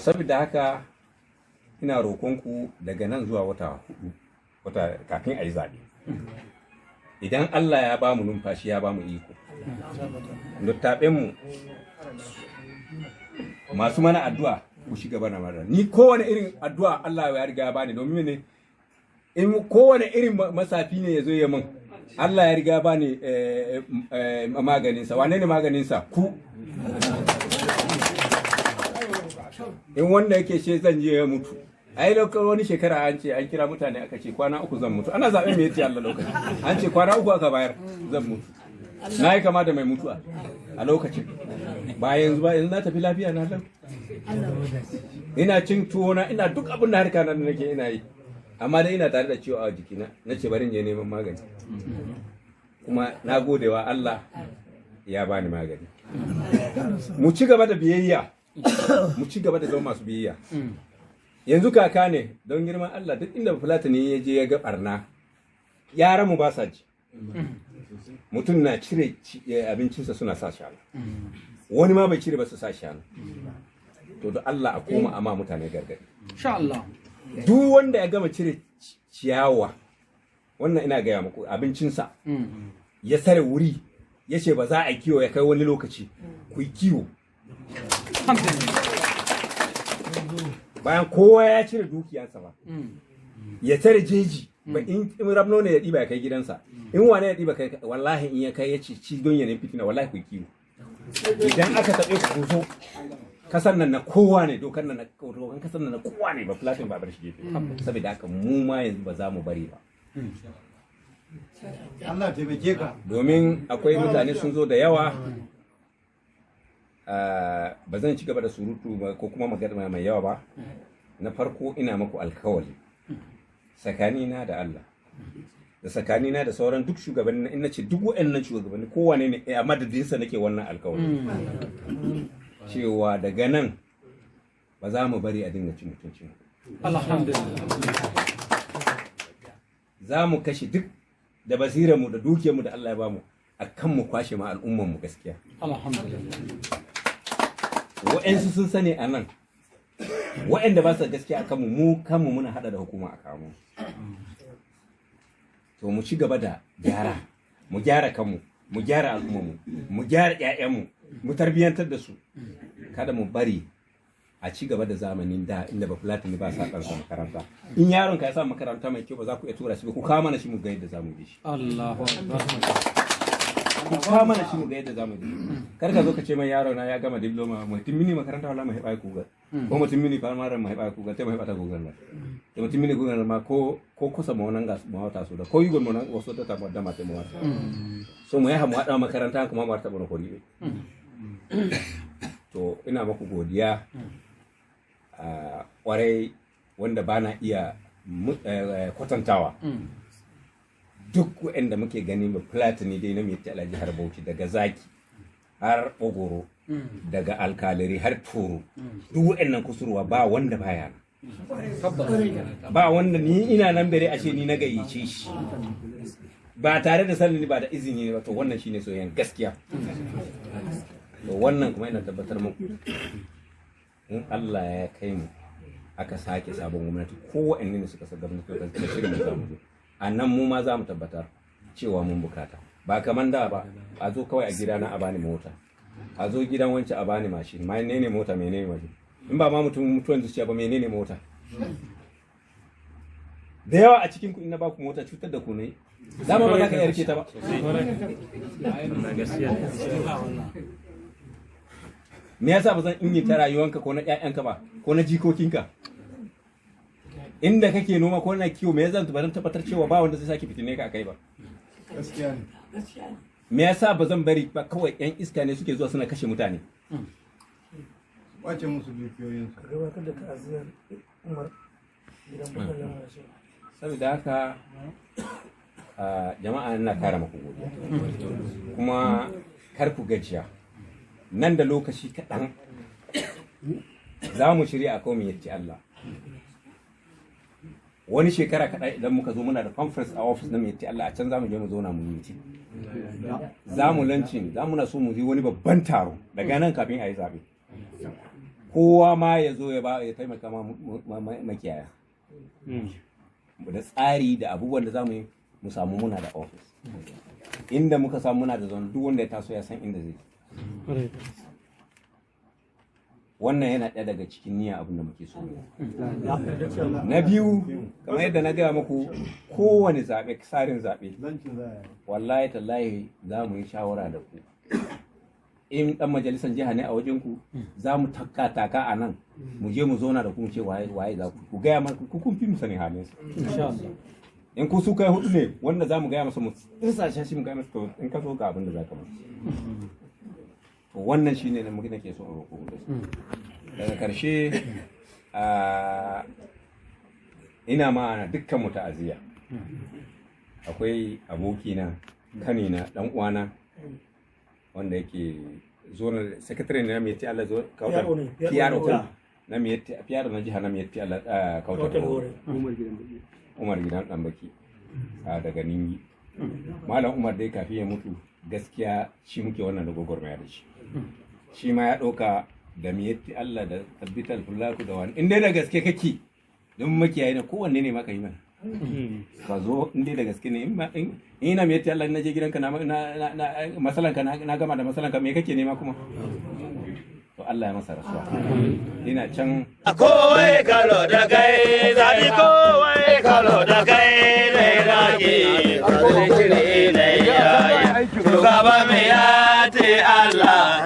Saboda haka ina roƙonku, daga nan zuwa wata 4, wata kafin a yi zaɓe, idan Allah ya ba mu numfashi, ya ba mu iko, mu masu mana addu'a, ku shiga bana mana. Ni kowane irin addu'a Allah ya riga ya bani. Domin ne in kowane irin masafi ne ya zo ya min, Allah ya riga ya bani maganinsa. Wane ne maganinsa? Ku. In wanda yake ce zan je ya mutu, ai lokacin wani shekara an ce an kira mutane, aka ce kwana 3 zan mutu. Ana zaɓe mai yace Allah lokaci, an ce kwana 3 aka bayar zan mutu. Na yi kama da mai mutuwa a lokacin. Ba yanzu ba, yanzu na tafi lafiya na lau, ina cin tuwo na, ina duk abin da harka na da nake ina yi, amma dai ina tare da ciwo a jikina. Na ce bari in je neman magani, kuma na gode wa Allah ya bani magani. Mu ci gaba da biyayya, mu ci gaba da zama masu biyayya. Yanzu kaka ne, don girman Allah, duk inda Fulatani ya je ya ga barna, yaran mu ba sa ji. Mutum na cire abincinsa suna sa shanu, wani ma bai cire ba su sa shanu. To, da Allah a koma ama mutane gargadi. Insha Allah. Duk wanda ya gama cire ciyawa, wannan ina gaya muku, abincinsa ya sare wuri, ya ce ba za a yi kiwo ya kai wani lokaci, ku yi kiwo. Alhamdulillah. Bayan kowa ya cire dukiyarsa ba, ya tare jeji ba, in rabno ne ya ɗiba ya kai gidansa, in wane ya ɗiba kai, wallahi in ya kai ya ci ci don ya nemi fitina, wallahi ku yi kiwo. Idan aka taɓe ku, ku zo. Kasan nan na kowa ne, dokar nan na dokan kasan nan na kowa ne, ba Platin ba bar shi gefe. Saboda haka mu ma yanzu ba za mu bari ba. Allah taimake ka. Domin akwai mutane sun zo da yawa. Ah, ba zan ci gaba da surutu ba ko kuma magana mai yawa ba. Na farko, ina maku alkawali tsakanina da Allah da tsakanina da sauran duk shugabanni. In nace duk waɗannan shugabanni, kowane ne a madadinsa nake wannan alkawali, cewa daga nan ba za mu bari a dinga cin mutuncin mu. Alhamdulillah. Za mu kashe duk da basirarmu da dukiyarmu da Allah ya bamu a kan mu kwashe ma al'ummanmu gaskiya. Alhamdulillah. Wa'yansu sun sani a nan, wa'yanda ba su da gaskiya a kanmu, mu kanmu muna hada da hukuma a kamo. To, mu ci gaba da gyara, mu gyara kanmu, mu gyara al'ummarmu, mu gyara 'ya'yanmu, mu tarbiyyantar da su. Kada mu bari a ci gaba da zamanin da inda ba Fulatani ba sa ɗansa makaranta. In yaron ka ya sa makaranta mai kyau, ba za ku iya tura shi ba. Ku kawo mana shi mu ga yadda za mu yi shi. Allahu akbar. Ku kawo mana shi mu ga yadda za mu yi shi. Kar ka zo ka ce mai yaro na ya gama diploma, mu timmini makaranta, wala mu heɓa kugal, ko mu timmini pamare, mu heɓa kugal, te mu heɓata kugal la te mu timmini kugal ma, ko kusa mo nanga mo wata soda ko yugol mo nan o sodata mo dama te mo wata so mo yaha mo waɗa makaranta kuma mo warta bono ko riɓe. To, ina maku godiya a kwarai wanda bana iya kwatantawa. Duk waɗanda muke gani ba Fulatani dai na Miyetti Allah jihar Bauchi, daga Zaki har Ogoro, daga Alkalari har Toro, duk waɗannan kusurwa, ba wanda baya nan, ba wanda ni ina nan bare ashe ni na gayyace shi ba tare da sanin ba da izini ba. To, wannan shine soyayyan gaskiya. To, wannan kuma ina tabbatar muku, in Allah ya kai mu aka sake sabon gwamnati, ko waɗanne ne suka sa gwamnati ta shirin mu, za mu zo a nan, mu ma za mu tabbatar cewa mun bukata. Ba kaman da ba, a zo kawai a gidana a bani mota, a zo gidan wancan a bani mashin. Menene mota? Menene mashin? In ba ma mutum mutuwan zuciya ba, menene mota? Da yawa a cikin ku, in na baku mota, cutar da ku ne. Dama ba za ka iya rike ta ba. Gaskiya. Me yasa ba zan inganta rayuwanka ko na ƴaƴanka ba, ko na jikokinka? Inda kake noma ko na kiwo, me yasa ba zan tabbatar cewa ba wanda zai sake fitine ka akai ba? Gaskiya ne. Me yasa ba zan bari ba kawai ƴan iska ne suke zuwa suna kashe mutane? Kwace musu dukiyoyinsu. Gabatar da ta'aziyar Umar gidan Bakar Masu. Saboda haka a jama'a, ina kara maku godiya, kuma kar ku gajiya. Nan da lokaci kaɗan za mu shirya a kawo Miyetti Allah. Wani shekara kaɗan idan muka zo, muna da conference a office na Miyetti Allah. A can za mu je mu zauna mu yi, za mu launching, za mu na so mu yi wani babban taro daga nan kafin a yi zaɓe. Kowa ma ya zo ya ba ya taimaka ma makiyaya da tsari da abubuwan da za mu yi, mu samu muna da office inda muka samu muna da zone, duk wanda ya taso ya san inda zai. Wannan yana ɗaya daga cikin niyya abin da muke so mu yi. Na biyu, kamar yadda na gaya muku, kowane zaɓe, tsarin zaɓe, Lancin za a yi. Wallahi tallahi za mu yi shawara da ku. In dan majalisar jiha ne a wajen ku, za mu taka taka a nan, mu je mu zauna da ku, mu ce waye waye za ku, ku gaya mana. Ku kun fi mu sanin halin su. Insha Allah. In ku su kai hudu ne wanda za mu gaya masa, mu tsirsa shi, mu gaya masa, to in ka zo ga abin da za ka masa. To wannan shine na muke nake so in roƙo da su. Daga karshe, ina ma dukkan mu ta'aziyya. Akwai abokina, kanina, dan uwana, wanda yake zonal secretary na Miyetti Allah zo Kautar PRO ne, PRO PRO. na Miyetti, PRO na jiha na Miyetti Allah, Kautar Kautar Hore. Hore. Umar Gidan Ɗanbaki a daga Ningi. Malam Umar dai kafin ya mutu, gaskiya shi muke wannan da gwagwarmaya da shi. Shi ma ya ɗauka da Miyetti Allah da Tabbital Fulaku da wani. In dai da gaske kake, don makiyayi na kowanne ne maka yi mana. Ka zo in dai da gaske ne, in ina Miyetti Allah, in na je gidanka na masalanka, na gama da masalanka, me kake nema kuma? To Allah ya masa rasuwa. Ina can. Kowai kalo da kai zabi, kowai kalo da kai ne rage shiri ne yayi shugaba mai ya ce Allah.